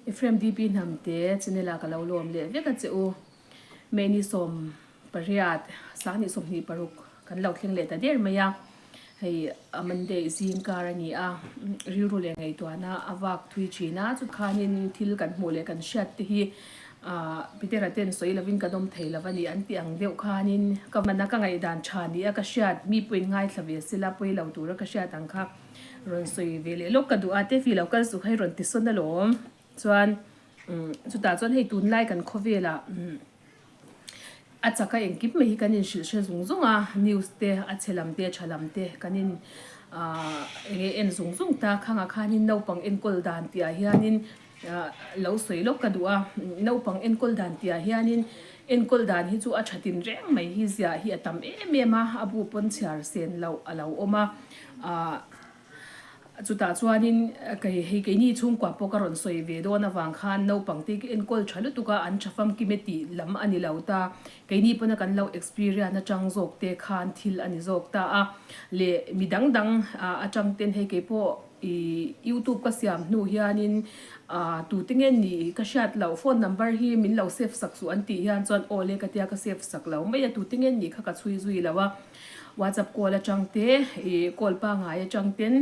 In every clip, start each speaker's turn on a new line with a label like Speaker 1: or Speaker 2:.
Speaker 1: Ephraim DP Hnamte channel ah ka lo lawm leh vek a che u. May ni 18 2026 kan lo thleng leh ta der mai a. Hei Monday zing kar a ni a, rilru leh ngaihtuahna a vak thui thin a, chukhanin thil kan hmuh leh kan hriat te hi Petera ten sawi lovin kan awm thei lo a ni an tih ang deuh khanin ka mana ka ngaihdan tha ni a ka hriat mi pawhin ngaithla ve sela pawi lo tura ka hriat ang kha rawn sawi ve leh lawk ka duh a te fi lo kal suh kha i rawn ti sawn alawm chuan chutah chuan hei tunlai kan khawvelah A chaka engkim mai hi kan inhrilh hre zung zung a, news te, a chhe lam te, a tha lam te kan in aah eng nge en zung zung ta. Khangah khanin naupang enkawl dan tihah hianin ah lo sawi lawk ka duh a, naupang enkawl dan tihah hianin enkawl dan hi chu a tha tin reng mai hi ziah hi a tam em em a, a bu pawn chhiar sen loh a lo awm a ah. Chutah chuanin kei hei keini chhungkua pawh ka rawn sawi ve dawn avang khan naupang te ka enkawl tha lutuk a, an tha famkim e tih lam a ni lo ta. Keini pawna kan lo experience atang zawk te khan thil a ni zawk ta a. Leh mi dang dang atang ten hei kei pawh ih youtube ka siam hnu hianin ah tute nge ni ka hriat loh phone number hi min lo save sak suh an tih hian chuan aw le ka tia ka save sak lo mai a, tute nge ni kha ka chhui zui lo a. WhatsApp call atang te, ih call pangngai atang ten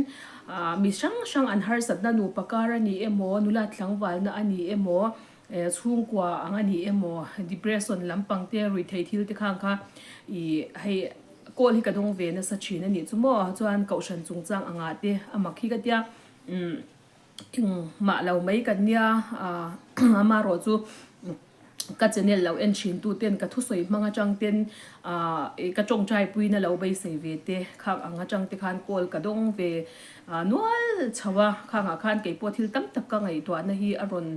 Speaker 1: ah mi hrang hrang an harsatna nupa kar a ni emaw, nula tlangvalna a ni emaw, eh chhungkua ang a ni emaw, depression lampang te, ruihtheih thil te khang kha ih hei call hi ka dawng ve nasa thin a nih chu maw. Chuan kohhran chungchang angah te a mak hi ka tia umm engmah lo mai kan nia ah amaherawh chu. Ka channel lo en thin tu ten ka thusawi hmang atang ten ah ka tawngtai puina lo beisei ve te khang ang atang te khan call ka dawng ve nual chho a, khang ah khan keipawh thil tam tak ka ngaihtuahna hi a rawn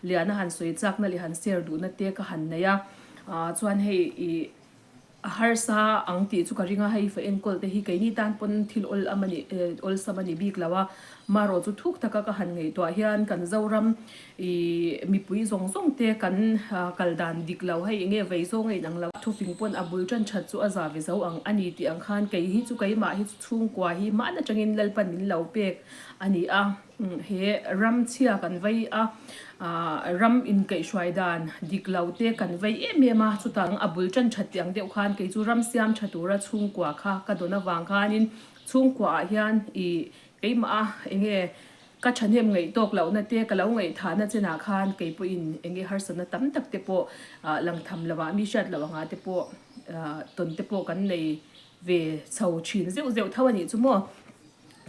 Speaker 1: lian a han sawi chakna leh han share duhna te ka han nei a, ah chuan hei ih. A harsa ang tih chu ka ring a, hei fa enkawl te hi keini tan pawn thil awl am a ni awlsam a ni bik lo a, marawh chu thuk taka ka han ngaihtuah hian kan Zoram ih mipui zawng zawng te kan kal dan dik lo hei enge vei zawng a inang lo a, thufing pawn a bul tan that chu a za ve zo ang a ni tih ang khan kei hi chu keimah hi chu chhungkua hi hman atangin Lalpan min lo pek a ni a. He ram chhia kan vei a, ram inkaihhruai dan dik lo te kan vei em em a, chutah a bul tan that tih ang deuh khan kei chu ram siam tha tura chhungkua kha ka dawn avang khanin chhungkua ah hian ih keimah a enge ka thahnem ngaih tawk lohna te ka lo ngaihthahna chenah khan kei pawhin enge harsatna tam tak te pawh lang tham lo ah mi hriat loh angah te pawh tawn te pawh kan nei ve chho thin zeuh zeuh tho a nih chu maw.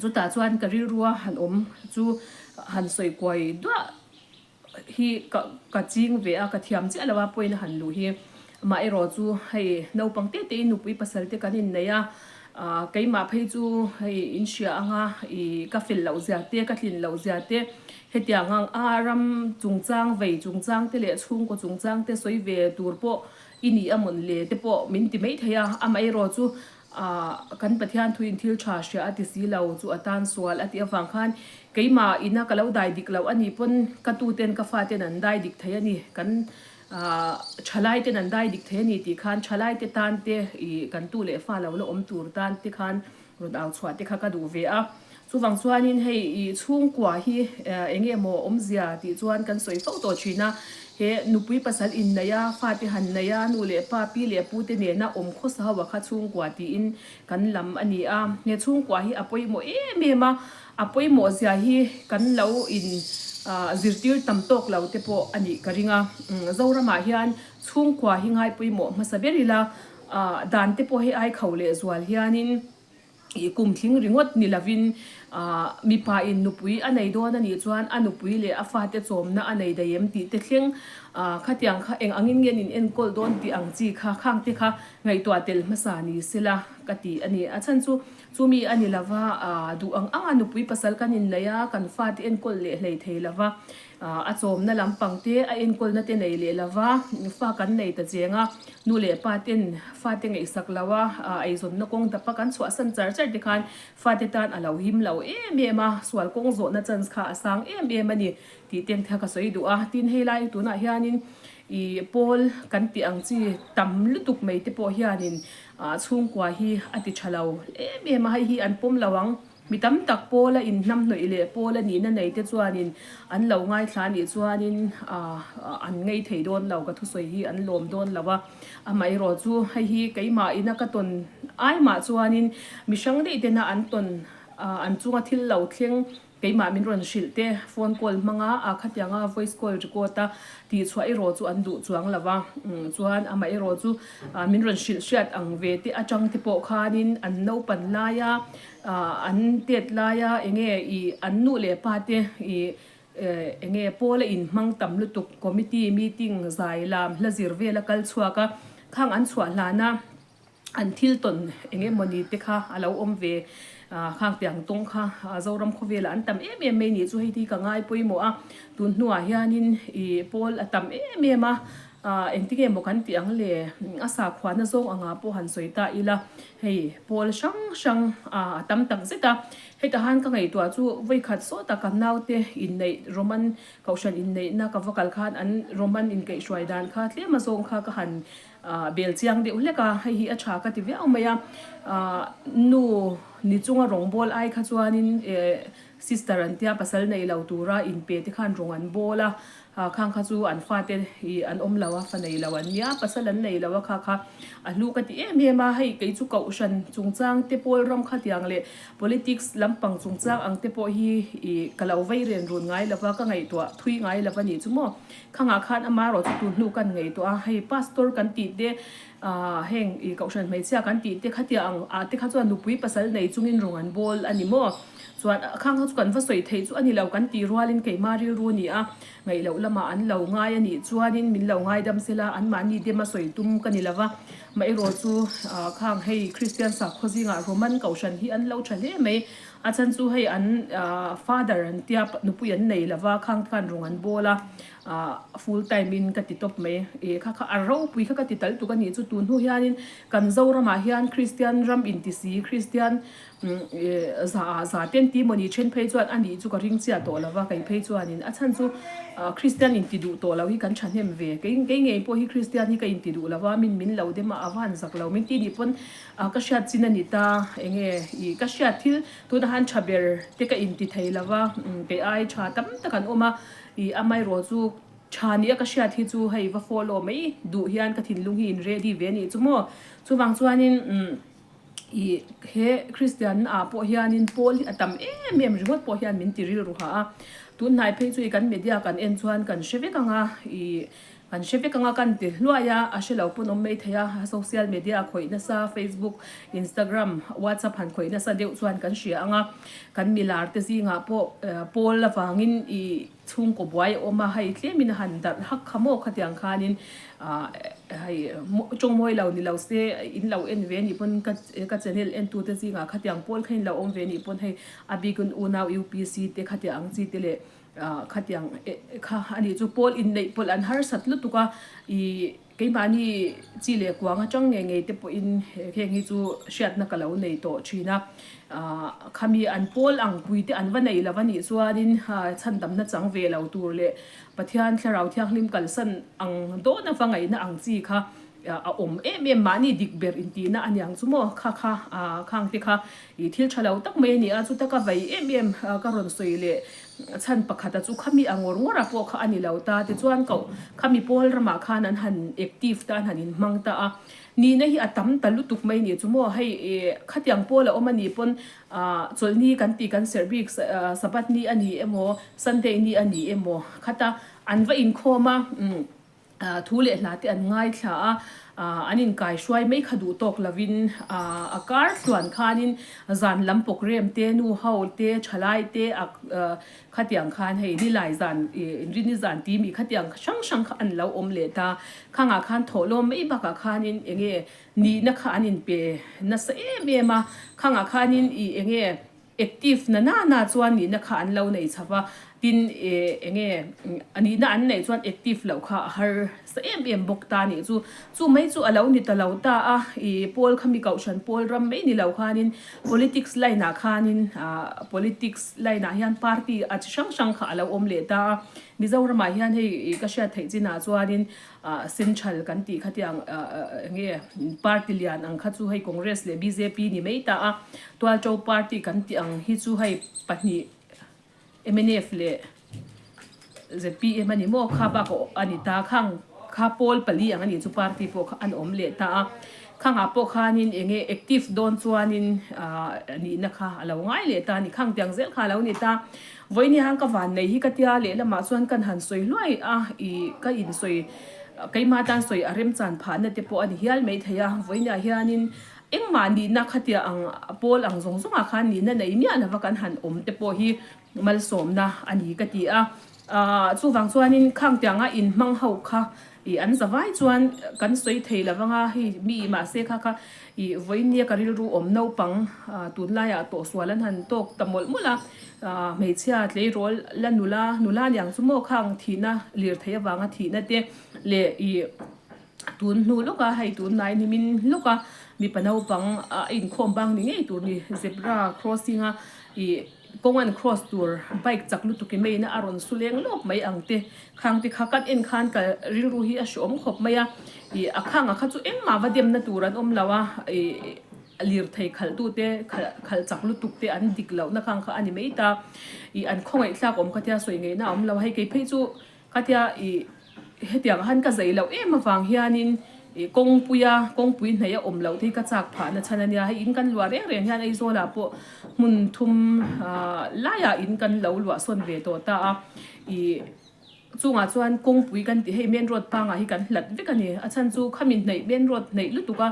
Speaker 1: Chutah chuan ka rilrua han awm chu han sawi kuai duah hi ka ka ching ve a, ka thiam chiah lo a point a han luh hi. Amaherawh chu hei naupang te tein nupui pasal te kan innei a, ah keimah phei chu hei in hria anga ih ka fel loh zia te ka tlin loh zia te hetiang ang a ram chungchang vei chungchang te leh chhungkaw chungchang te sawi ve tur pawh i ni a mawn le te pawh min ti maithei a, amaherawh chu Ah, kan Pathian thuin thil tha hria a ti si lo, chu a tan sual a tih avang khan keimah ina ka lo dai dik loh a nih pawn ka tuten ka faten an dai dik thei a ni, kan ah thalai ten an dai dik thei a ni tih khan thalai te tan te ih kan tu leh fa lo la awm tur tan te khan rawn au chhuah te kha ka duh ve a. Chuvang chuanin hei ih chhungkua hi eng nge maw awmzia tih chuan kan sawi fo tawh thin a, he nupui pasal inneih a, fate han neih a, nu leh pa, pi leh pu te nena awm khawsa ho a kha chhungkua tiin kan lam a ni a. He chhungkua hi a pawimawh em em a, a pawimawh zia hi kan lo in zirtir tam tawk lo te pawh a nih ka ring a. Zoramah hian chhungkua hi ngai pawimawh hmasa ber ila, dan te pawh hei ai kho leh zual hianin, Ih kum tling ringawt ni lovin mipa in nupui a nei dawn a nih chuan a nupui leh a fate chawmna a nei daih em tih te thleng khatiang kha eng angin nge an in enkawl dawn tih ang chi kha khang te kha ngaihtuah tel hmasa ni sela ka ti a ni. A chhan chu chumi a ni lova duh ang anga nupui pasal kan inneih a kan fate enkawl leh hlei thei lova A chawmna lampang te a enkawlna te nei leh lova fa kan nei ta cheng a, nu leh pa ten fate ngaihsak lo a, eizawnna kawng dapa kan chhuahsan char char te khan fate tan a lo him lo em em a, sual kawng zawhna chance kha a sang em em a ni tih te kha ka sawi duh a. Tin hei lai tunah hianin ih pawl kan tih ang chi tam lutuk mai te pawh hianin chhungkua hi a ti tha lo em em a, hei hi an pawm lo ang. Mi tam tak pawla inhnamhnawih leh pawla nihna nei te chuanin an lo ngaithla anih chuanin an ngei thei dawn lo, ka thusawi hi an lawm dawn lo a. Amaherawh chu hei hi keimah ina ka tawn ai mah chuanin mi hrang daih tena an tawn an chunga thil lo thleng keimah min rawn hrilh te phone call hmanga a khatianga voice call record a tihchhuah erawh chu an duh chuang lo va. Chuan amaherawh chu min rawn hrilh hriat ang ve te atang te pawh khanin an naupan laia An tet laia enge ih an nu leh pa te ih enge pawl a inhmang tam lutuk committee meeting zai lam hla zir vel a kal chhuak a, khang an chhuah hlana an thil tawn eng emawni te kha a lo awm ve khang tiang tawng kha Zoram khawvelah an tam em em mai nih chu hei hi ka ngai pawimawh a, tun hnuah hianin ih pawl a tam em em a. Engtinge maw kan tih ang le? A sakhuana zawng angah pawh han sawi ta ila, hei pawl hrang hrang a tam tak zet a. Hetah han ka ngaihtuah chu vawikhat sawta ka naute inneih Roman kohhran inneihna ka va kal khan an Roman inkaihhruai dan kha tlem a zawng kha ka han bel chiang deuh hlek a, hei hi a tha ka ti viau mai a. Nu ni chunga rawngbawl ai kha chuanin Sister an tia pasal nei lo tura inpe te khan rawng an bawl a, khang kha chu an fate hi an awm lo a, fa nei lo an nia, pasal an nei lo a kha kha a hlu ka ti em em a, hei kei chu kohhran chungchang te pawl ram khatiang leh politics lampang chungchang ang te pawh hi ih ka lo vei ren run ngai lo va, ka ngaihtuah thui ngai lo a nih chu maw. Khangah khan ama erawh chu tun hnu kan ngaihtuah a, hei pastor kan tih te heng ih kohhran hmeichhia kan tih te khatiang ang ah te kha chuan nupui pasal nei chungin rawng an bawl a ni maw. Chuan khang kha chu kan va sawi theih chu a ni lo kan tih rualin keimah rilru a ni a, ngaih loh lamah an lo ngai a nih chuanin min lo ngaidam sela anmahni dem a sawi tum ka ni lo va. Mah erawh chu khang hei Kristian sakhaw zingah Roman kohhran hi an lo tha hle mai. A chhan chu hei an father an tia nupui an nei lo va, khang te khan rawng an bawl a, full time in ka ti tawp mai. Ih kha kha a ropui kha ka ti tal tuk a nih chu tun hnu hianin kan Zoramah hian Kristian ram inti si Kristian Za ah za ten ti mawni then phei chuan a nih chu ka ring chiah tawh lova kei phei chuanin a chhan chu Kristian inti duh tawh lo hi kan thahnem ve kei kei ngei pawh hi Kristian hi ka inti duh lova min min lo dem a a va han zak lo min ti nih pawn ka hriat chin a ni ta enge ih ka hriat thil tunah han tha ber te ka inti thei lova kei ai tha tam tak an awm a ih amaherawh chu tha nia ka hriat hi chu hei va follow mai duh hian ka thinlung hi in ready ve a nih chu maw chuvang chuanin umm. Ih he Kristian ah pawh hianin pawl hi a tam em em ringawt pawh hian min ti rilru ha a, tun hnai phei chu ih kan media kan en chuan kan hre vek ang a, ih kan hre vek ang a kan ti hluai a, a hre lo pawn awm mai thei a, social media khawih nasa Facebook, Instagram, WhatsApp han khawih nasa deuh chuan kan hria ang a, kan milar te zingah pawh pawl avangin ih. Chhungkaw buai a awm a, hei tlemin a han darh hak kha maw khatiang khanin ah hei tawng mawi lo ni lo se in lo en ve nih pawn ka ka channel en tu te zingah khatiang pawl kha in lo awm ve nih pawn hei a bikin unau UPC te khatiang ang chi te leh ah khatiang kha a nih chu pawl inneih pawlh an harsat lutuk a ih Keimahni chi leh kuang atang ngei ngei te pawhin heng hi chu hriatna ka lo nei tawh thin a, khami an pawl ang pui te an va nei lo a nih chuanin chhandamna chang ve lo tur leh Pathian Thlarau Thianghlim kalsan ang dawn a va ngaihna ang chi kha a awm em em mahni dik ber intihna a niang chu maw kha kha khang te kha ih thil tha lo tak mai a ni a, chuta ka vei em em ka rawn sawi leh chhan pakhata chu khami a ngawr ngawr a pawh kha a ni lo ta tichuan koh khami pawl ramah khan an han active ta an han inhmang ta a, nihna hi a tam ta lutuk mai ni chu maw hei ih khatiang pawl a awm a nih pawn ah chawlhni kan tih kan serh bik Sabbath ni a ni emaw Sunday ni a ni emaw khata an va inkhawm a umm. Thu leh hla te an ngaithla a, an inkai hruai mai kha duh tawk lovin a kar thluan khanin zan lam program te, nu ho te, thalai te khatiang khan hei nilai zan inrini zan tih mi khatiang hrang hrang kha an lo awm leh ta. Khangah khan thawhlawm mai bakah khanin enge nihna kha an inpe nasa em em a, khangah khanin ih enge Active na na na chuan nihna kha an lo nei chho va. Tin, enge a nihna an neih chuan active loh kha a har sa em em bawk ta nih chu. Chu mai chu a lo ni ta lo ta a, ih pawl kha mi kohhran pawl ram mai ni lo khanin politics line ah khanin ah politics line ah hian party a chi hrang hrang kha a lo awm leh ta a. Mizoramah hian hei ka hriat theih chinah chuanin ah central kan tih kha tiang ah enge party lian ang kha chu hei Congress leh bjp ni mai ta a, Tualto party kan tih ang hi chu hei pahnih Mnf leh zpm a ni maw kha bak a ni ta khang kha pawl pali ang a nih chu party pawh kha an awm leh ta a khangah pawh khanin eng nge active dawn chuanin ah nihna kha a lo ngai leh ta a ni khang tiang zel kha a lo ni ta vawiin hian ka van nei hi ka tia lehlamah chuan kan han sawi hluai a ih ka insawi keimah tan sawi a remchan phahna te pawh a ni hial maithei a vawiinah hianin Engmah nihna khatia ang pawl ang zawng zawngah khan nihna nei miah lova kan han awm te pawh hi malsawmna a ni ka ti a. Aah chuvang chuanin khang tianga inhmang ho kha ih an zavai chuan kan sawi thei lo vang a, hei mi mahse kha kha ih vawinia ka rilru awm naupang tunlaiah tawhsual an han tawk ta mawlh mawlh a, aah hmeichhia tleirawl la nula nula niang chu maw khang thihna lirthei avanga thihna te leh ih Tun hnu lawka hei tunlai nimin lawka mipa naupang a inkhawm bang ni ngei tur ni zebra crossing a ih kawng an cross tur bike chak lutuk in meiin a rawn su leng lawk mai ang te khang te kha kan en khan ka rilru hi a hreawm khawp mai a ih a khangah kha chu engmah va demna tur an awm lo a ih lirthei khalh tu te khalh khalh chak lutuk te an dik lohna khang kha a ni mai ta ih an khawngaih thlak awm kha tia sawi ngaihna a awm lo a hei kei phei chu Khatia ih hetiang han ka zei loh em avang hianin ih kawngpuia kawngpui hnaih a awm loh te hi ka chak phah na chhan a nia. Hei in kan luah reng reng hian Aizawlah pawh hmun thum ah laiah in kan lo luah sawn ve tawh ta a. Ih chungah chuan kawngpui kan tih hei main road pangah hi kan hlat vek a ni. A chhan chu khami hnaih main road hnaih lutuk a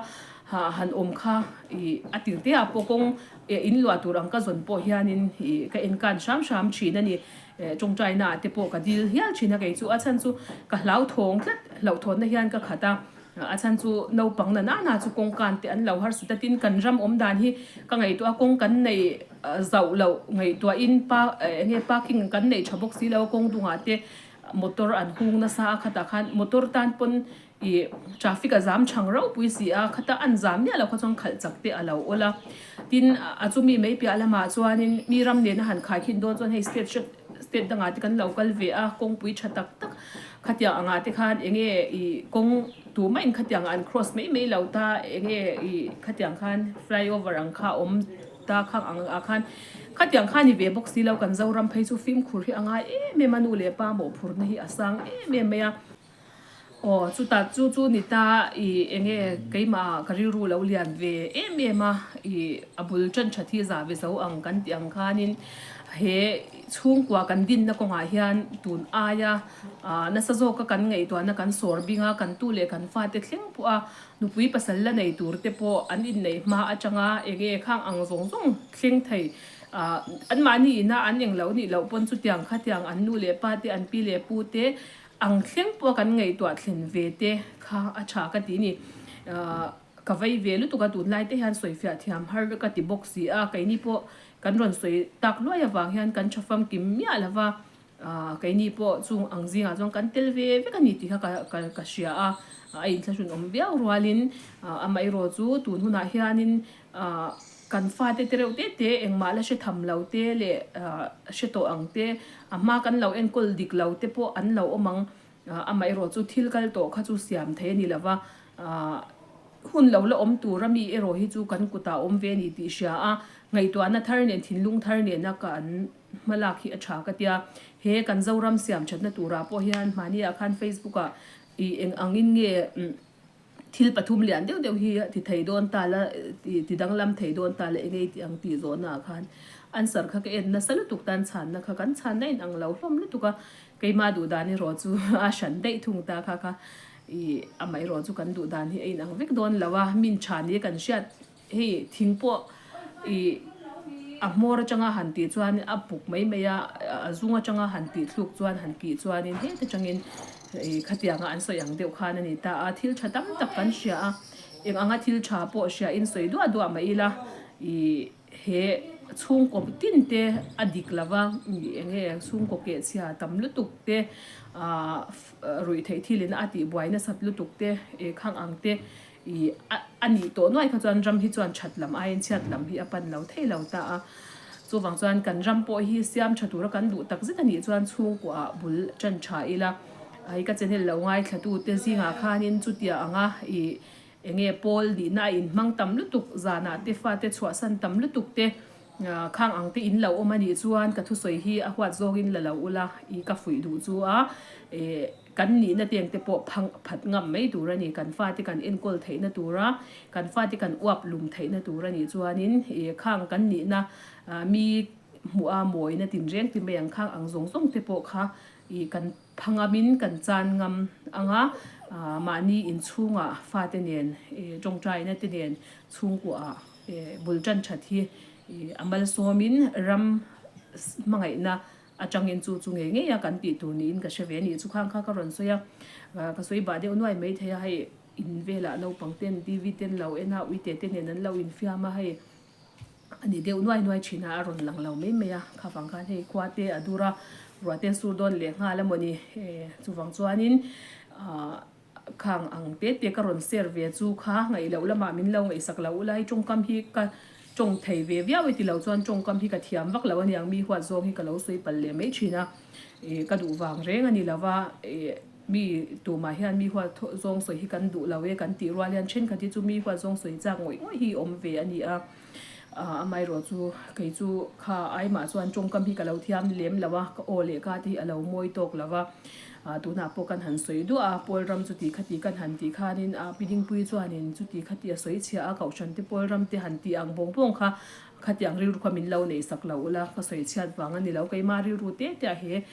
Speaker 1: han awm kha ih a tirte ah pawh kawng in luah tur ang ka zawn pawh hianin ih ka enkan hram hram thin a ni. Tawngtaina ah te pawh ka dil hial thin a kei chu a chhan chu ka hlauthawng tlat hlauhthawnna hian ka khat a, a chhan chu naupang na nana chu kawngkan te an lo harsat a tin kan ram awm dan hi ka ngaihtuah a kawng kan neih zauh loh ngaihtuah in pa eng nge parking kan neih tha bawk si lo a kawng dungah te motor an hung nasa a khatah khan motor tan pawn Ih, traffic a zam chhang ropui si a, khata an zam miah lo kha chuan khalh chak te a lo awl a. Tin, a chumi mai piah lamah chuanin mi ram nena han khaikhin dawn chuan hei state hre state dangah te kan lo kal ve a, kawngpui tha tak tak khatiang angah te khan eng nge ih kawng tumah in khatiang ah an cross mai mai lo ta, eng nge ih khatiang khan flyover ang kha a awm ta khang ang ah khan khatiang khan ni ve bawk si lo kan Zoram phei chu fimkhur hi a ngai em em a, nu leh pa mawhphurna hi a sang em em mai a. Aw chutah chu chu ni ta ih eng nge keimah ka rilru lo lian ve em em a ih a bul tan that hi zah ve zo ang kan tih ang khanin he chhungkua kan dinna kawngah hian tun aia ah nasa zawka kan ngaihtuahna kan sawr bing a kan tu leh kan fate thleng pawh a nupui pasal la nei tur te pawh an inneih hma atanga eng nge khang ang zawng zawng thleng thei ah anmahni ina an englo nih loh pawn chutiang khatiang an nu leh pa te an pi leh pu te Ang thleng pawh kan ngaihtuah thlen ve te kha a tha ka ti ni. Ka vei ve lutuk a tunlai te hian sawifiah thiam har ka ti bawk si a, keini pawh kan rawn sawi tak luai avang hian kan tha famkim miah lo va, keini pawh chung ang zingah chuan kan tel ve vek a ni tih kha ka hria a, a inthlahrun awm viau rualin amaherawh chu tun hunah hianin Kan fate te reuh te te engmah la hre tham lo te leh hre tawh ang te, a hma kan lo enkawl dik lo te pawh an lo awm ang. Amaherawh chu thil kal tawh kha chu siam thei a ni lo va, hun lo la awm tur ami erawh hi chu kan kutah awm ve a ni tih hria a, ngaihtuahna thar nen thinlung thar nena kan hmalak hi a tha ka tia. He kan Zoram siam thatna turah pawh hian hmahniah khan Facebook ah ih eng angin nge Thil pathum lian deuh deuh hi ti thei dawn ta la, ti danglam thei dawn ta la engei tih ang tih zawhna ah khan answer kha ka en nasa lutuk tan chhanna kha kan chhanna in ang lo hlawm lutuk a, keimah duh dan erawh chu a hran daih thung ta kha kha ih amaherawh chu kan duh dan hi a inang vek dawn lo a, min tha ni kan hriat Hei thing pawh ih a hmawr atanga han tih chuan a puk mai mai a, a zung atanga han tih thluk chuan han kih chuanin heta tangin ih khatianga an sawi ang deuh khan a ni ta a, thil tha tam tak kan hria a, eng anga thil tha pawh hria in sawi duah duah mai ila ih he. Chhungkaw tin te a dik lo va, eng nge chhungkaw kehchhia tam lutuk te, ah ruih theih thil in a tih buai nasat lutuk te, eh khang ang te ih a nih tawh nuai kha chuan ram hi chuan that lam aiin chhiat lam hi a pan lo thei lo ta a. Chuvang chuan kan ram pawh hi siam tha tura kan duh tak zet a nih chuan chhungkaw ah bul tan tha ila, hei ka channel lo ngaithla tu te zingah khanin chutia anga ih Enge pawl nihna a inhmang tam lutuk, zanah te fate chhuahsan tam lutuk te khang ang te in lo awm a nih chuan ka thusawi hi a huat zawngin la lo ula i ka fuih duh chu a eh kan nihna te ang te pawh phang phat ngam mai tur a ni. Kan fate kan enkawl theihna tura kan fate kan uap lum theihna tur a nih chuanin eh khang kan nihna mi hmuh a mawina tinreng ti mai ang khang ang zawng zawng te pawh kha i kan Pha ngamin kan chan ngam ang a, mahni inchhungah fate nen tawngtaina te nen chhungkuaah bul tan that hi a malsawmin ram hmangaihna atangin chu chu ngei ngei a kan tih tur niin ka hre ve a nih chu khang kha ka rawn sawi a, ka sawi bah deuh nuai mai thei a, hei in velah naupang ten TV te an lo en a, uite te nen an lo infiam a hei. A ni deuh nuai nuai thin a, a rawn lang lo mai mai a, kha vang khan hei khua te a dur a, ruah te sur dawn leh nghal a mawni chuvang chuanin ahh khang ang te te ka rawn share ve chu kha ngaih loh lamah min lo ngaihsak lo ula hei tawngkam hi ka tawng thei ve viau e tilo chuan tawngkam hi ka thiam vak lo a niang mi huat zawng hi ka lo sawi palh leh mai thin a ih ka duh vang reng a ni lova ih. Mi tumah hian mi huat zawng sawi hi kan duh lo e kan tih rual hian thenkhat hi chu mi huat zawng sawi chak ngawih ngawih hi awm ve a ni a. Amaherawh chu kei chu kha aimah chuan tawngkam hi ka lo thiam lem lo a, ka aw leh ka te hi a lo mawi tawk lo va. Tunah pawh kan han sawi duah a, Pawl ram chuti khati kan han tih khanin Pi Dingpui chuanin chuti khati a sawi chhia a, Kohhran te Pawl ram te han tih ang bawng bawng kha khatiang rilru kha min lo neih sak lo ula, ka sawi chhiat vang a ni lo. Keimah rilru te te ah he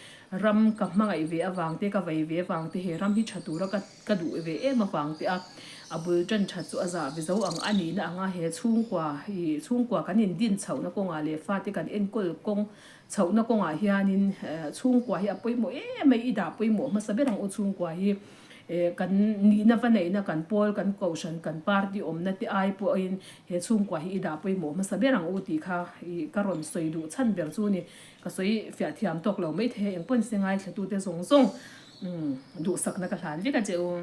Speaker 1: Ram ka hmangaih ve avang te, ka vei ve avang te, he ram hi tha tura ka ka duh ve em avang te a, a bul tan that chu a zah ve zo ang a nihna anga he chhungkua ih chhungkua kan in din chhohna kawngah leh fate kan enkawl kawng chhohna kawngah hianin chhungkua hi a pawimawh em mai i dah pawimawh hmasa ber ang u chhungkua hi eh kan nihna va neihna kan pawl kan kohhran kan party awmna te ai pawhin he chhungkua hi i dah pawimawh hmasa ber ang u tih kha ih ka rawn sawi duh chhan ber chu ni. Ka sawi fiah thiam tawk lo maithei a, engpawhin se ngaithlatute zawng zawng duhsakna ka hlan vek a che u.